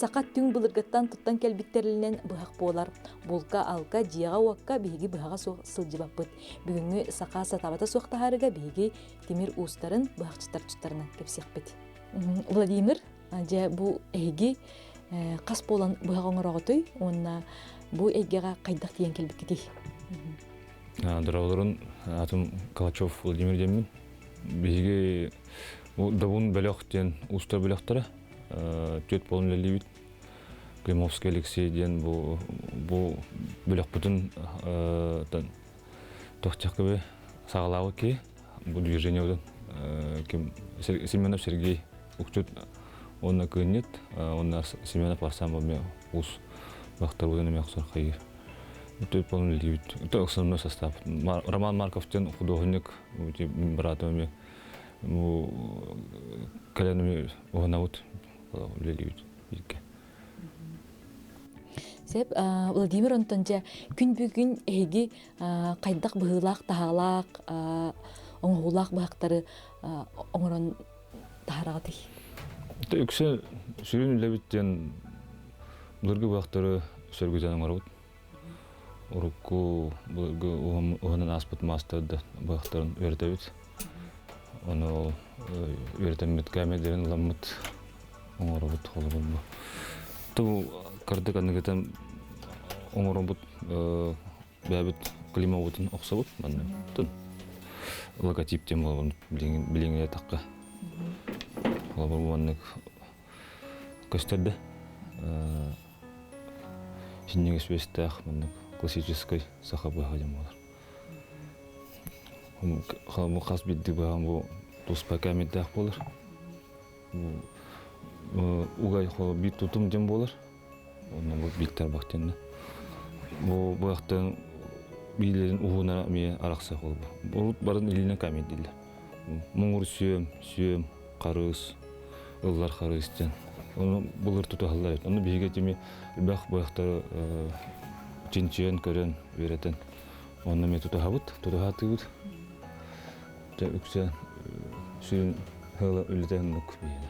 Саха түҥ былыргыттан туттан кэлбиттэринэн быһах буолар. Булка-алка, дьиэҕэ-уокка биһиги быһаҕа суох сылдьыбаппыт. Бүгүҥҥү саха сатаабата суох таһаарыга биһиги тимир уустарын, быһахчыттар тустарынан кэпсиэхпит. Владимир, дьэ бу эһиги хас буолан быһах оҥороҕутуй уонна бу эйгэҕэ хайдах тиийэн кэлбиккитий? Дороолорун атым Калачев Владимир диэммин. Биһиги Добун бөлөх диэн уустар бөлөхтөрө түөрт буолан үлэлиибит. Климовский Алексей диэн бу бу бөлөхпүтүн тохтехкыбы саҕалаабыт киһи бу движение ким Семенов Сергей Укчут уонна кыынньыт уонна Семенов Арсан бу уус бахтарбытын эмиэ охсор хайыыр. Түөрт буолан үлэлиибит. Основной состав. Роман Марков диэн художник быраатым эмиэ бу кэлэн уһанабыт үлэлиибит бииргэ. Сеп, Владимир онтон дьэ күн бүгүн эһиги хайдах быһыылаах таһаалаах оҥоһуулаах быһахтары оҥорон таһараҕытый? Үксэ сүрүн үлэбит диэн былыргы быһахтары сөргүтэн оҥоробут. Урукку былыргы уһанан ааспыт маастардар быһахтарын үөрэтэбит. Ону үөрэтэммит кээмэйдэрин ыламмыт оҥоробут холобур бу. Ту кырдык аныгытан оҥоробут бэйэбит климабытын охсобут манна тун логотип диэн буолабын билиҥҥи тахха холобур маннык көстөрдө синньигэс үөстээх маннык классическай саха быһаҕа диэн буолар бу хас биирдии быһаҕым бу туспа кээмэйдээх буолар угай холо биир тутум диэн буолар Онно бу бииктэр бахтинна. Бу быахтан биилэрин уһунара эмиэ арахса холбу. Урут барын илиинэн камедиллер. Муҥур сүөм, сүөм, харыс, ыллар харыс диэн. Ону былыр тутуһаллар эбит. Ону биһиги тими элбэх быахтары чинчийэн көрөн үөрэтэн онно эмиэ тутуһабыт, тутуһаатыыбыт. Дьэ үксэ сүрүн хыла үлэтэ оннук биһиэнэ.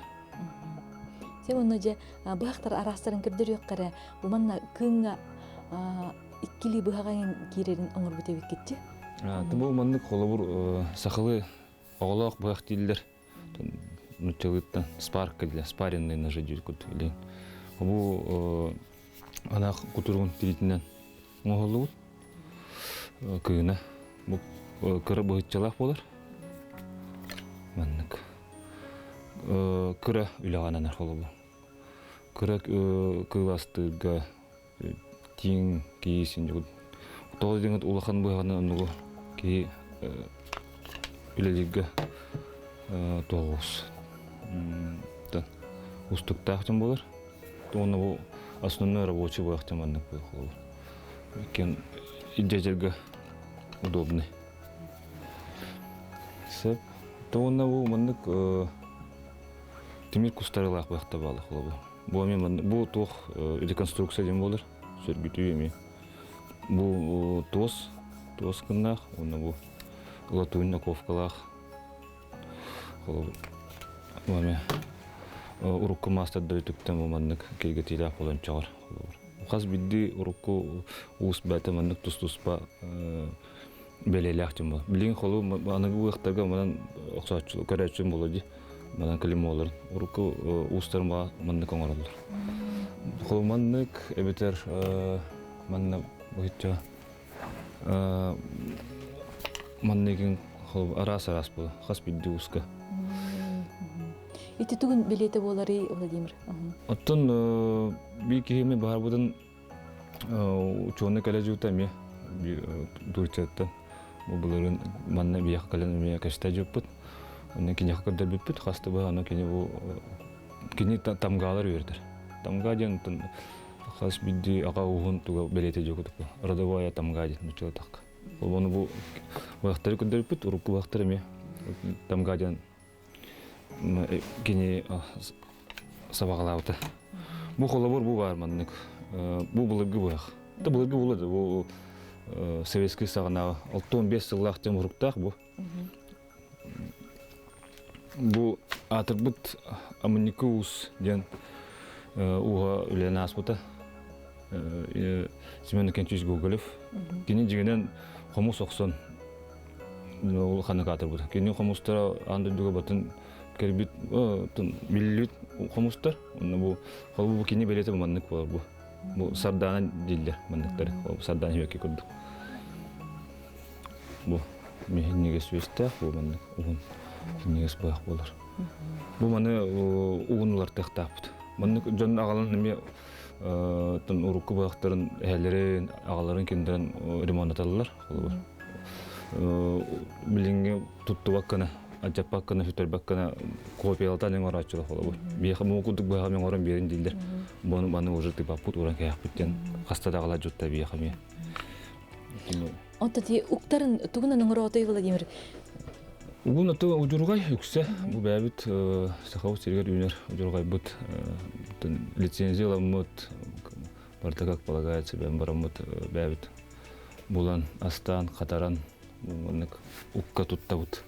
Сен онно дьэ быһахтар араастарын көрдөрүөххэ бу манна кыыҥҥа иккилии быһаҕа киирэрин оҥорбут эбиккитчи. Бу маннык холобур сахалыы оҕолоох быһах дииллэр. Нуччалыыттан спарка дииллэр, спаренные ножи диир курдук илин. Бу анаах кутуругун тириитинэн оҥоһуллубут кыына. Бу кыра быһыччалаах буолар. Маннык. Кыра үлэҕэ ананар холобур. Кыра кыыластыырга тииҥ киис тоҕо диэҥҥит улахан быһаҕынан оннугу киһи үлэлииргэ тоҕус устуктаах дьон буолар. Уонна бу основной рабочий быһах дьон маннык холобур. Иккиэн илдьэ удобный. Сөп. Уонна бу маннык тимир кустарылаах быһахта баала холобур. Бу эмиэ бу туох реконструкция диэн буолар. Сөргүтүү эмиэ. Бу туос, туос гыннаах уонна бу латунь наковкалаах холобур. Бу эмиэ урукку маастардар үтүктэн бу маннык килгэтиилээх буолан чоҕор холобур. Хас биирдии урукку уус бэйэтэ маннык тус-туспа бэлиэлээх дьон буолар. Билигин холу аныгы ыһыахтарга манан охсооччу көрөөччүм буолар дии. Манан клеймоларын урукку уустарын маннык оҥороллор. Холу маннык эбэтэр манна быһычча манныгын холу араас-араас буолар. Хас биирдии ууска. Ити тугун билиэтэ буоларый, Владимир? Оттон биир киһими баһарбытын Учуонай кэлэ дьуута эмиэ Турцияттан бу былырыын манна биһиэхэ кэлэн эмиэ кэстэ дьыппыт. Онно киниэхэ көрдөрбүппүт хас да быһа ону кини бу кини тамгаалар үөрэтэр. Тамга диэн хас биирдии аҕа ууһун туга бэлиэтэ дьокутук родовая тамга диэн нуччалатахха. Ону бу быһахтары көрдөрбүппүт урукку быһахтар эмиэ тамга диэн кини сабаҕалаабыта. Бу холобур бу баар маннык. Бу былыргы быһах. Да былыргы була да бу советский саҕанааҕы 65 сыллаах тем уруктаах бу. Бу аатырбыт Амынньыкы уус диэн ууһа үлэлээн ааспыта. Семен Иннокентьевич Гоголев. Кини дьиҥинэн хомус охсон улаханнык аатырбыта. Кини хомустара аан дойдуга батын кэлбит биллибит хомустар. Онно бу холбу кини бэлиэтэ маннык буолар бу. Бу сардаана дииллэр манныктары. Сардаана хибэки курдук. Бу миһинньигэс үөстээх бу маннык уһун синньигэс быһах буолар. Бу маны угун ылартыахтаахпыт. Маннык дьон аҕалан эмиэ урукку быһахтарын эһэлэрин, аҕаларын кинилэрин ремонтаталлар. Холобур. Билиҥҥи туттубаккына, алдьаппаккына, сүтэрбэккинэ копиялатан оҥорооччулар холобур. Биһиэхэ муу курдук быһаҕы оҥорон биэрин дииллэр. Буну маны уже тыпаппыт уран кээхпит диэн хаста да аҕалар дьутта биһиэхэ эмиэ. Онто ти уктарын тугунан оҥороотой Владимир? Угун аты удьурҕай үксэ. Бу бэйэбит Сахабыт сиригэр үүнэр удьурҕайбыт лицензия ыламмыт, барыта как полагается бэйэм бараммыт бэйэбит булан, астаан, хатаран маннык укка туттабыт.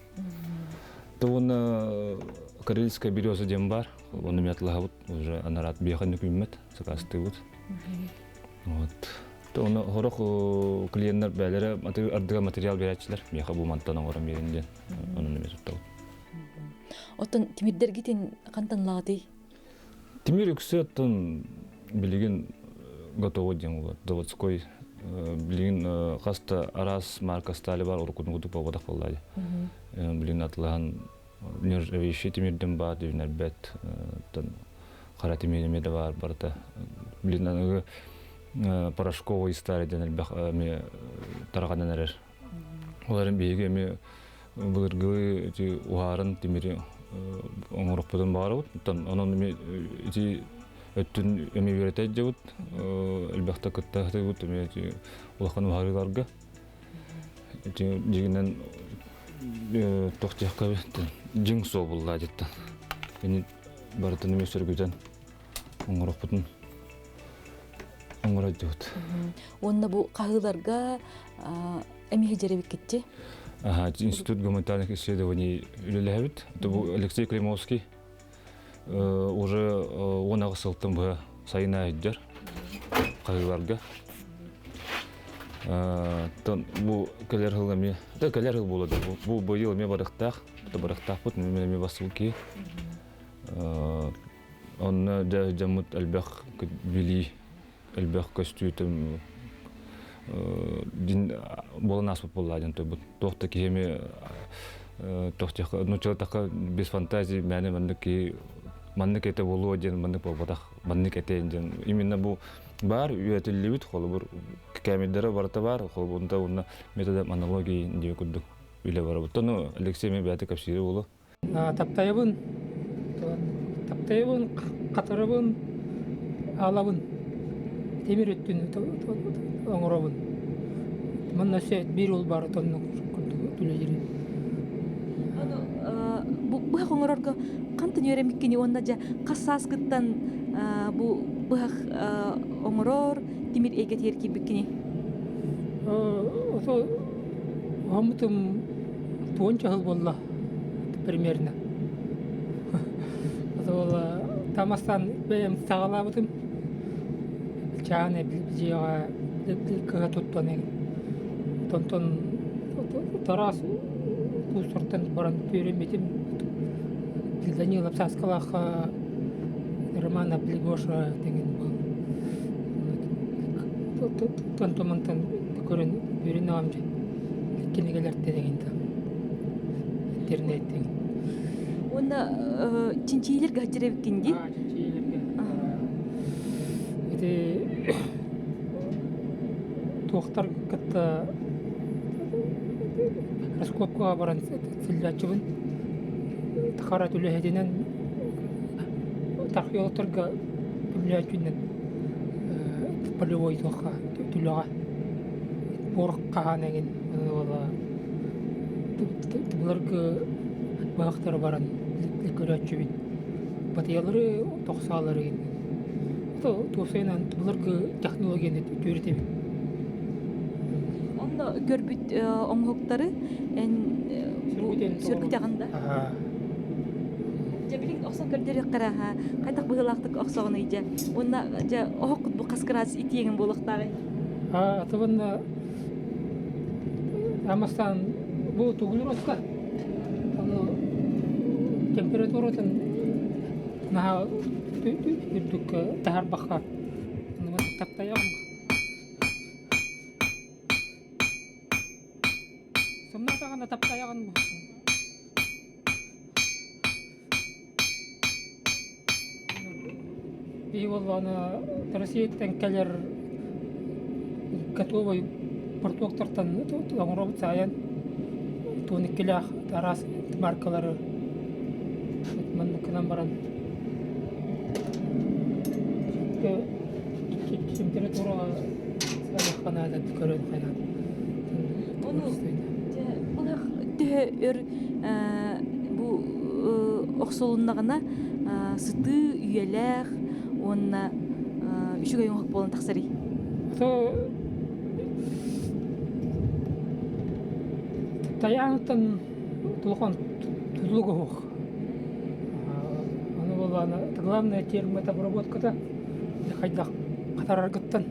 То уонна Карельская береза диэн баар. Ону метлаһабыт уже анараат биэхэнник үүммэт, сакаастыыбыт. Вот. Оны хорох клиенттар бээлэрэ ардыга материал берээччилэр. Миэхэ бу мантан оҥорон биэрин диэн онон эмиэ туттабыт. Оттон тимирдэргитин хантан лаатый? Тимир үксэ оттон билигин готовый диэн буолар. Заводской билигин хаста араас марка стали бар уруккутун курдук буолбатах буолла. Билигин атылаһан нержавеющий тимирдин баар дибинэрбэт хара тимир эмиэ да баар барыта. Билигин аныгы порошковый старый диэн элбэх эмиэ тарҕанан эрэр. Оларын биһиги эмиэ былыргы ити уһаарын тимири оҥорохпутун баҕарабыт. Оттон онон эмиэ ити өттүн эмиэ үөрэтэ дьабыт элбэхтэ кытта сатыыбыт эмиэ ити улахан уһаарыыларга. Ити дьиҥинэн туох диэххэ дьиҥ суол буллаа дьиттэн. Ини барытын эмиэ сөргүтэн оҥорохпутун оҥоройдубут. Уонна бу хаһыыларга эмиэ дьэрэбиккитти? Институт гуманитарных исследований үлэлэһэбит. Это бу Алексей Климовский уже 18 сылтан быһа сайын айдьар хаһыыларга. Бу кэлэр сыл эмиэ, да кэлэр сыл буолар бу быйыл эмиэ барыхтаах, барыхтаахпыт, эмиэ бассыбыт киһи. Онно дьэ дьоммут элбэх билии, элбэх көстүү дин буолан ааспыт буоллаа диэн турбут. Туох да киһи эмиэ туох диэххэ, нууччалатахха без фантазии мээнэ маннык киһи маннык этэ буолуо диэн маннык буолбатах, маннык этэйин диэн. Именно бу баар үөрэтиллибит холобур кээмэйдэрэ барыта баар, холобур уонна метода монологии диэн курдук үлэ барабыт. Ну, Алексей эмиэ бэйэтэ кэпсиирэ буолуо. Таптайабын, таптайабын, хатарабын, аалабын, тимир өттүн оҥоробун. Манна өссө биир уол баар тоннук курдук үлэлиир. Бу быһах оҥорорго хантан үөрэммиккини уонна дьэ хас сааскыттан бу быһах оҥорор тимир эйгэтигэр киирбиккини? Ото уһаммытым туонча сыл буолла примерно. Ол тамастан бэйэм саҕалаабытым. Чааны дьиэҕэ кыһа туттан онтон тараас куустартан баран үөрэммитим. Данилов Сааскалаахха Романа Плегоша деген был тон-томантан көрөн үөрэн аҕам кинигэлэртэн эҥин интернеттэн. Уонна чинчийиилэргэ сылдьар эбиккин дии? Чинчийиилэргэ. Ити туохтар кытта раскопкаҕа баран сылдьааччыбын. Хара түлэһитинэн археологтарга көмөлөөччүнэн полевой туохха түлэҕэ порох хаһаан эҥин былыргы быһахтары баран көрөөччүбүт батыйалары тохсаалары туосайынан былыргы технологияны үөрэтэбит. Онно көрбүт оҥоһуктары эн сөргүтэҕин да? Дьэ билигин охсон көрдөрүөххэ аха хайдах быһыылаахтык охсоҕунуй дьэ уонна дьэ оһоххут бу хас кыраас итиэҥин буолуохтааҕый? Атыбын амастаан бу тугулуруска ону температуратын наһаа үрдүк таһарбахха таптайаҕын. Сымнаатаҕына таптайаҕын. Биһи буоллаҕына Россияттан кэлэр готовый портуоктартан оҥоробут саайан туониккилээх араас маркалары манныккынан баран температураҕа саайыахха наада көрөн хайаан. Ону былах төһө өр бу охсулуннаҕына сытыы үйэлээх уонна үчүгэй оҥоһук буолан тахсарый? Тайааныттан улахан тутулуга суох. Аны буоллаҕына главное термотобработката хайдах хатараргыттан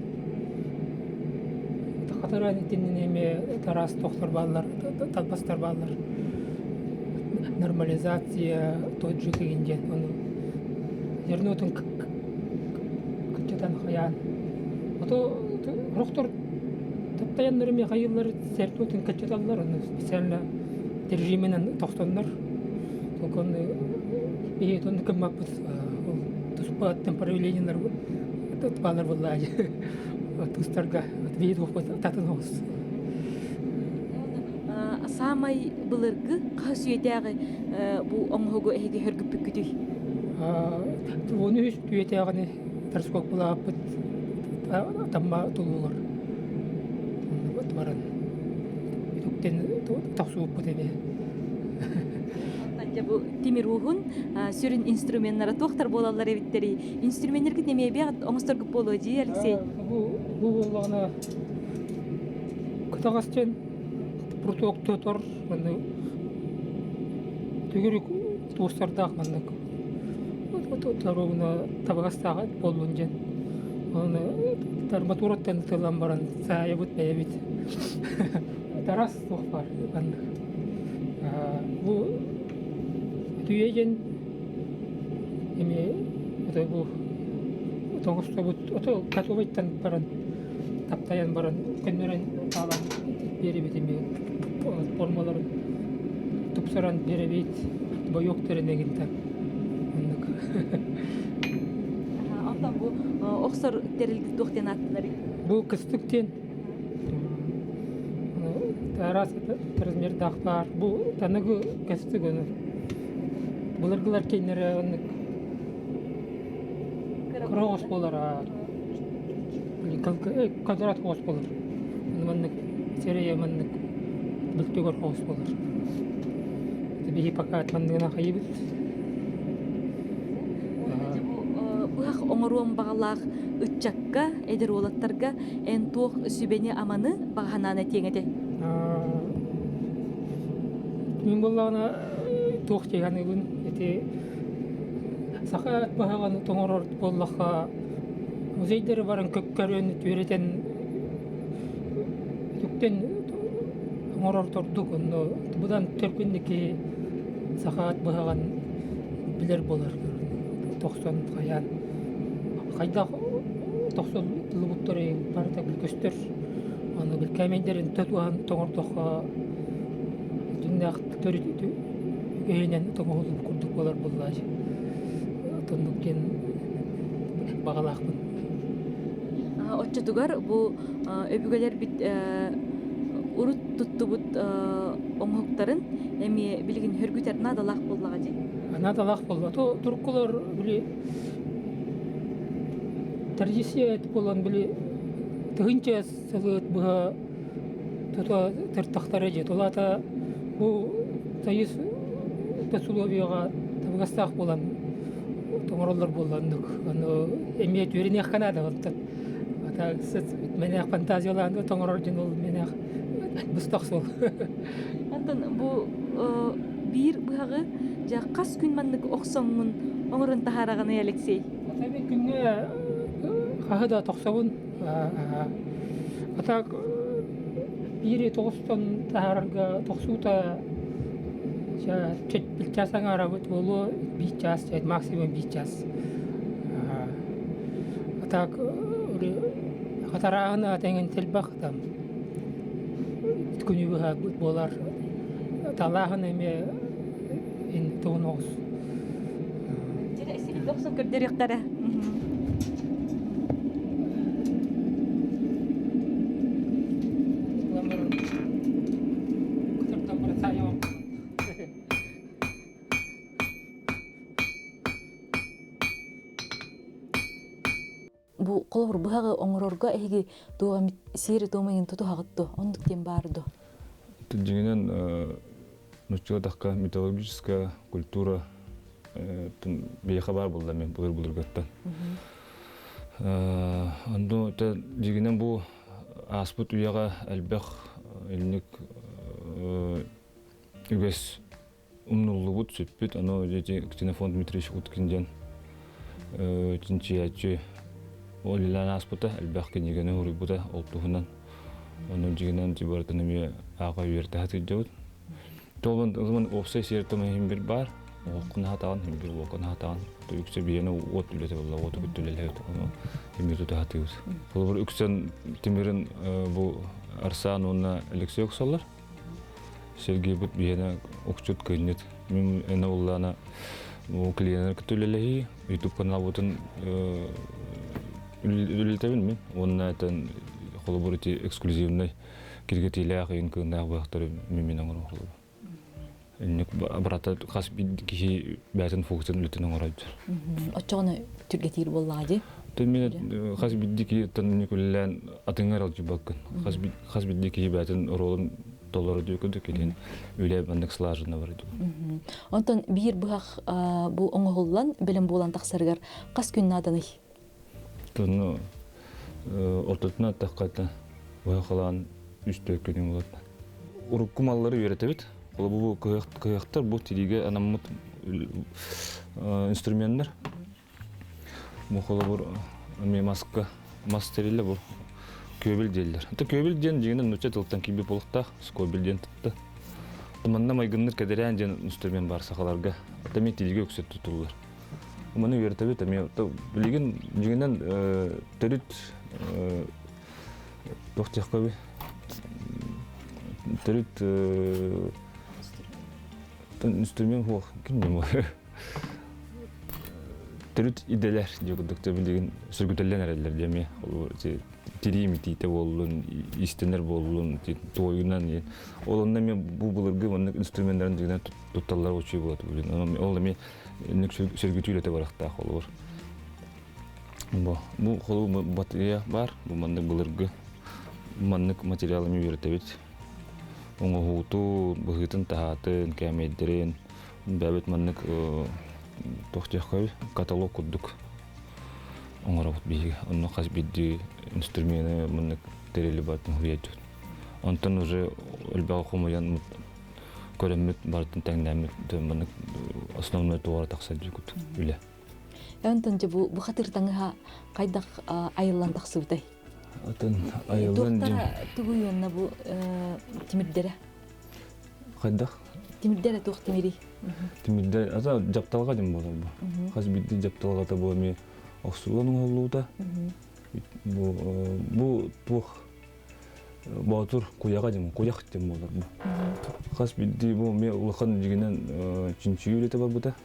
Хатыран итиннин эмиэ тараас тохтор бааллар, талбастар бааллар. Нормализация тот же деген диэн ону зернотун кыччатан хайаан. Ото рохтор таптайаннар эмиэ хайыыллар зернотун кыччаталлар, ону специально режименен тохтоннор. Только ону биһи тонну кыммаппыт ол туспа темправлениелар баалар буоллаайы. Тустарга татын оҕус. Саамай былыргы хаһыс үйэтээҕи бу оҥоһугу эһиги хөргүппүккүтүй? Уон үс үйэтээҕини тарскуоппулааппыт тамма тулуулар баран үтүктэн тохсубуппут эбээ. Дьэ бу тимир ууһун сүрүн инструменнара туохтар буолаллар эбиттэрий? Инструменнэргит эмиэ эбиэҕит оҥосторгут буолуо дии, Алексей? Бу бу буоллаҕына кытаҕас диэн пруток тотор манна төгүрүк туустардаах маннык торуобуна табыгастаах буоллун диэн оны арматураттан тыллан баран саайабыт бэйэбит тарас туох баар маннык бу үтүө диэн Эмиэ ото бу тоҥустубут ото катовыйтан баран таптайан баран көннөрөн хаалан биэрэбит эмиэ формаларын тупсаран биэрэбит бойуоктарын эгинтэн оннук. Онтон бу охсор тэрилгит туох диэн ааттанарый? Бу кыстык диэн араас размердаах баар. Бу таныгы кыстык ону Былыргылар кииннэрэ оннук кыра оҕус буолар квадрат оҕус буолар. Маннык сирэйэ маннык бүлтүгэр оҕус буолар. Биһи пока манныгынан хайыбыт. Быһах оҥоруон баҕалаах ыччакка, эдэр уолаттарга эн туох сүбэни-аманы баҕа этиэҥ этэй? Мин буоллаҕына туох дии саныыбын ити саха быһаҕын тоҥорор буоллахха музейдары баран көрөн үөрэтэн үтүктэн оҥорор ордук онно быдан төркүнники саха быһаҕын билэр буолар тохсон хайаан хайдах тохсуллубуттары барыта көстөр аны кээмэйдэрин тутуһан тоҥордоххо дьиҥнээх төрүт үгэһинэн тоҥоһуллубут курдук буолар буоллаачы. Оннук диэн баҕалаахпын. Оччотугар бу өбүгэлэрбит урут туттубут оҥоһуктарын эмиэ билигин хөргүтэр наадалаах буоллаҕа дии? Наадалаах буолла. Туркулар били традиция буолан били тыһыынча сылы быһа тута тыртахтара дьэ. Ол аата бу тыйыс усулуобуйаҕа табыгастаах буолан тоҥороллор буолланнык. Ону эмиэ үөрэниэххэ наада онтон. Ата мэнээх фантазиялаан тоҥорор дьон ол мэнээх быстах суол. Онтон бу. Биир быһаҕы дьэ хас күн маннык охсоҥҥун оҥорон таһаараҕыный, Алексей? Ата мен күҥҥэ хаһы да тохсобун. Ата биири тоҕустан таһаарарга тохсуута биир чаас аҥаарабыт буолуо, биир чаас, максимум биир чаас. А так хатарааһын тэҥин элбэх там күнү быһа буолар. Талааһын эмиэ тугун оҕус. Дьэ, сирин охсон көрдөрүөхтэрэ. Бу холобур быһаҕы оҥорорго эһиги туох эмит сиэри-туому тутуһаҕыт дуо? Оннук диэн баар дуо? Дьиҥинэн, нуччалатахха металлургическая культура биһиэхэ баар буолла мен былыр-былыргаттан. Онно дьиҥинэн бу ааспыт үйэҕэ элбэх инник үгэс умнуллубут, сүппүт. Ону ити Ксенофонт Дмитриевич Уткин диэн чинчийээччи ол үлэлээн ааспыта, элбэх кинигэни суруйбута ол туһунан. Ону дьиҥинэн барытын эмиэ ааҕа үөрэтэ сылдьабыт. Толон уопсай сиэр-туом иһин бир баар. Уоккун аһатаҕын, иһин бир уоккун аһатаҕын. Үксэ биһиэнэ уот үлэтэ буолла, уоту кытта үлэлэһэбит. Ону эмиэ тута сатыыбыт. Холобур, үксэн тимирин бу Арсан уонна Алексей уксаллар. Сергейбут биһиэнэ укчут кыынньыт. Мин эн уллаана бу клиеннэр кытта үлэлэһии, YouTube каналбытын үлэлэтэбин мин. Уонна этэн холобур ити эксклюзивный киргэтиилээх ыйын кыыннаах быһахтары мин оҥорон холобур. Инник брата хас киһи бэйэтин функциятын үлэтин оҥоройдор. Оччоҕуна түргэтиир буоллаҕа дии. Мин хас бидди киһиттэн инник үлэлээн атыҥҥа аралдьыйбаккын. Хас бидди киһи бэйэтин оруолун толору дии курдук кэлин үлэ маннык слаженно бар дии. Онтон биир быһах бу оҥоһуллан бэлэм буолан тахсарыгар хас күн нааданый? Тону ортотун аттаххата быһахалаан үс-төрт күнүн болот. Урукку маллары үөрэтэбит. Ол бу кыһыахтар бу тириигэ анаммыт инструменнар. Бу холобур эмиэ маска мас тэрилэ бу күөбүл дииллэр. Это күөбүл диэн дьиҥинэн нуучча тылтан киирбит буолуохтаах, скобель диэн тутта. Манна майгынныр кэдэрээн диэн инструмент бар сахаларга. Это эмиэ тириигэ үксэ тутуллар. Маны үөрэтэбит эмиэ. Билигин дьиҥинэн төрүт туох диэххэ төрүт инструмент хуох ким төрүт идэлэр диye курдук билигин сүргүтэллэн эрэллэр диэмэ тирии митиитэ буоллун истэнэр буоллун туойунан ол онно эмиэ бу былыргы маннык инструменнарын дьиҥинэн тутталлар учуй буолат билин ол эмиэ сүргүтүү үлэтэ барахтаах холобур бу бу холобур батыйа бар бу маннык былыргы маннык материал эмиэ үөрэтэбит оҥоһуутун быһыытын таһаатын кээмэйдэрин бэйэбит маннык туох диэххэ каталог курдук оҥоробут биһиги онно хас биирдии инструмены маннык тэрили барытын хуйайдыбыт онтон уже элбэҕи хомуйан көрөммүт барытын тэҥнээммит маннык основной туора тахсар дьикут үлэ. Онтон дьэ бу бу хатыр таҥаһа хайдах айыллан тахсыбытай? Атын айыллан Туохтара тугуй уонна бу тимирдэрэ? Хайдах? Тимирдэрэ туох тимирий? Тимирдэр ата дьапталга дим буолар бу. Хас биирдии дьапталгата бу эми охсуллан оҥоһуллуута. Бу бу туох Боотур куйаҕа диэн куйах диэн буолар бу. Хас биирдии бу эмиэ улахан дьиҥинэн чинчийии үлэтэ барбыта.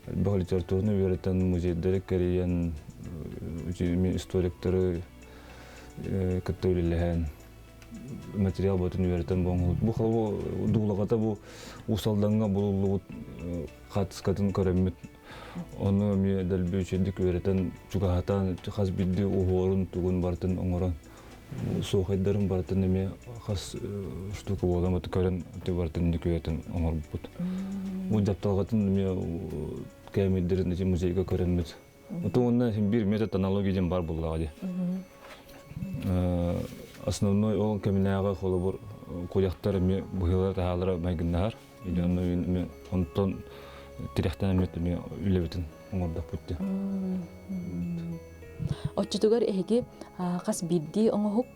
Элбэх литератураны үөрэтэн, музейдары кэрийэн, историктары кытта үлэлэһэн материал бөтөн үөрэтэн бу бу холобу дуулаҕата бу Уус Алдаҥҥа булуллубут хаартыскатын көрөммүт Ону эмиэ дэлби үчүгэйдик үөрэтэн, чугаһатан, хас биирдии уһуорун, тугун барытын оҥорон, суохайдарын барытын эмиэ хас штука буолан көрөн барытын инник үөрэтэн оҥорбуппут. Бу дьапталҕатын эмиэ кээмэйдэрин ити музейга көрөммүт. Ото уонна биир метод аналогия диэн бар буоллаҕа дии. Основной ол кэминээҕи холобур. куйахтар эмиэ быһыылара таһаалара майгыннаһар. Онно онтон тирэхтэн эмиэ эмиэ үлэбитин оҥордохпут дии. Оччотугар эһиги хас биирдии оҥоһук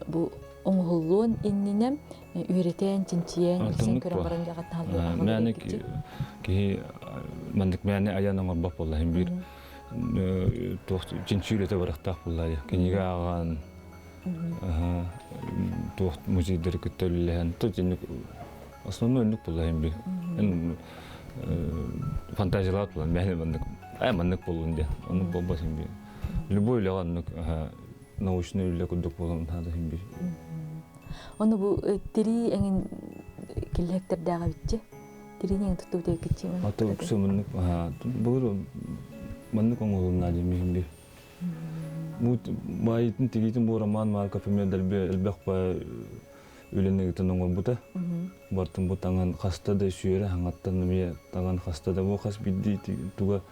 бу оҥоһуллуон иннинэ үөрэтэн, чинчийэн, билсэн көрөн баран дьаҕаттаһаллар. Мээнэ киһи маннык мээнэ айан оҥорбот буолла биир туох чинчии үлэтэ барыахтаах буолла кинигэ ааҕан туох музейдары кытта үлэлэһэн то дьинник основной оннук буолла биир фантазиялаат буолан мээнэ маннык ай маннык буоллун диэн оннук буолбат биир любой үлэҕэ оннук научный үлэ курдук буолан наада биир. Ону бу тирии эҥин киллэһиктэрдээҕэ биччи. Тирии эҥин туттубут эбиккитчи. Ата үксэ маннык былыр маннык оҥоһулунна диэмиһин бир. Бу баайытын тигиитин бу Роман Марков эмиэ дэлби элбэх баай үлэни ыытан оҥорбута. Бартын бу таҥан хаста да сүөрэ хаҥаттан эмиэ таҥан хаста да бу хас биирдии туга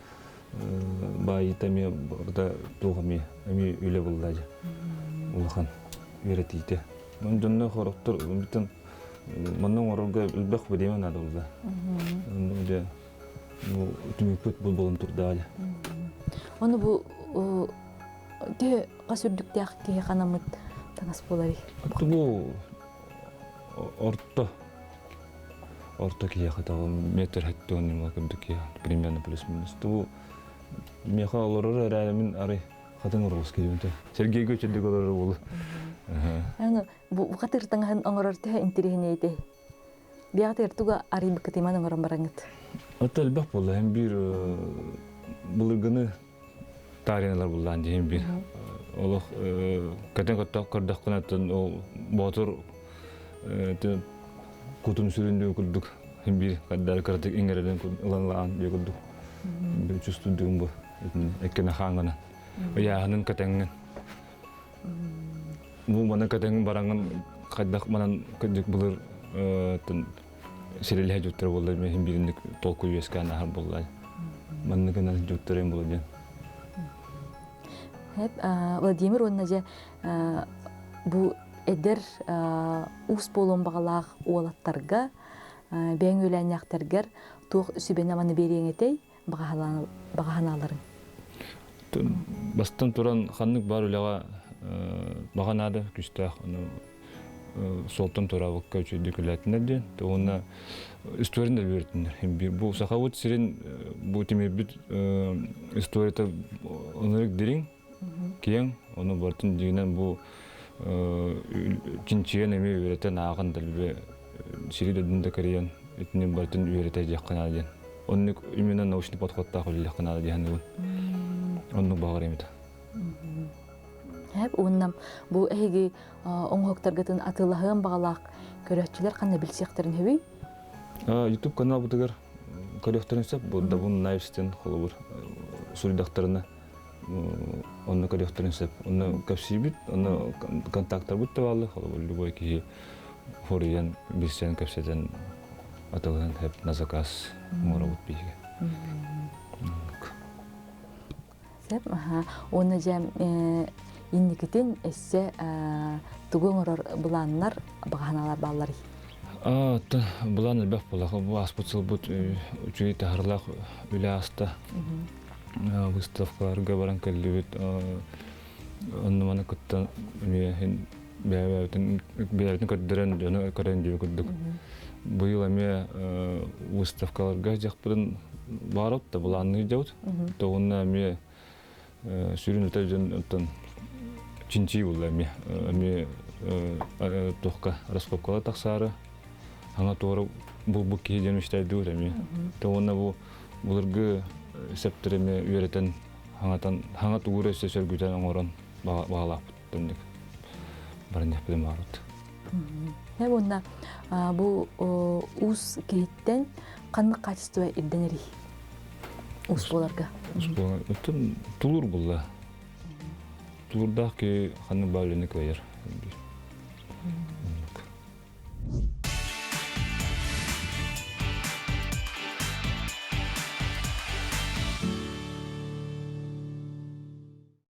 баайыта эмиэ барыта туох эмиэ эмиэ үлэ булла дьэ улахан үөрэтиитэ. Дьонно хорохтор бүтүн манна оҥорорго элбэх время надо булла. Дьэ бу түмүкпүт бу болон турдаа дьэ. Ону бу төһө хас үрдүктээх киһи ханаммыт таҥас буоларый? Бу орто орто киһиэхэ того метр хэттион ньыма курдук киһи примерно плюс-минус. Бу миэхэ олорор эрээри мин арай хатын оробус киһибин Сергейгэ үчүрдүк олорор буолу. Аны бу хатыр таҥаһын оҥорор төһө интириэһинэй Биэҕитигэр туга арыйбыккытыман оҥорон бараҥыт? Ото элбэх буолла. Hem биир былыргыны таарыйалар буллаан диһин биир. Олох көтөн көттөх көрдөххүнэ ол боотур кутун сүрүндүү курдук хин биир каддар кыратык иҥэрэрин ылан ылаан дии курдук бір чувствуйдугум бу эккене хааңына ыйааһынын кэтэҥҥин бу маны кэтэҥ бараҥын хайдах манан кырдьык былыр сирилэһэ дьуттар буолла мин бииринник толкуй үөскээн аһар буолла манныгынан дьуттарым буолла диэн Владимир уонна дьэ бу эдэр уус буолуон баҕалаах уолаттарга бэйэҥ үөлээннээхтэргэр туох сүбэни-аманы биэриэҥ этэй баҕа санааларыҥ? Бастан туран ханнык баар үлэҕэ баҕа наада күүстээх ону суолтан туораабыкка үчүгэйдик үлээтинэр диэн уонна историяны да үөрэтиннэр. Бу сахабыт сирин бу тимирбит историята оннук дириҥ киэҥ, ону барытын дьиҥинэн бу чинчийэн эмиэ үөрэтэн ааҕан дэлби сири дойдуну да кэрийэн итини барытын үөрэтэ диэххэ наада диэн. Оннук именно научный подходтаах үлэлиэххэ наада дии саныыбын. Оннук баҕар эмит. Хэп уонна бу эһиги оҥоһуктаргытын атыылаһыан баҕалаах көрөөччүлэр ханна билсиэхтэрин сөбүй? YouTube каналбытыгар көрүөхтэрин сөп. Бу Дабун Найвстен холобур суруйдахтарына онно көрүөхтэрин сөп. Онно кэпсиибит, онно контактарбыт да бааллар. Холобур, любой киһи хоруйан, билсэн, кэпсэтэн атылыһан сөп на заказ оҥоробут биһиги. Сөп, аха. Уонна дьэ инникитин өссө тугу оҥорор былааннар, баҕаһаналар баалларый? Былаан элбэх буолла. Бу ааспыт сылбыт үчүгэй таһарлаах үлэ ааста. Выставкаларга баран кэллибит. Онно маны кытта эмиэ бэйэбитин бэйэбитин көрдөрөн дьону көрөн диэби курдук. Быйыл эмиэ выставкаларга дьахпытын баар да былаанныыр дьабыт. Тоҕунна эмиэ сүрүн өтө дьон оттон чинчии булла эмиэ. Эмиэ туохка раскопкала тахсаары аңа туора булбут киһи диэн үчтэйдибит эмиэ. Тоҕунна бу былыргы септер эмиэ үөрэтэн хаҥатан хаҥа тугура өссө сөргүтэн оҥорон баҕалаахпыт түннүк баран диэхпитин баарбыт. Уонна бу уус киһиттэн ханнык качество ирдэнэрий уус буоларга? Уус буолар. Оттон тулуур булла. Тулуурдаах киһи ханнык баар үлэни кыайар.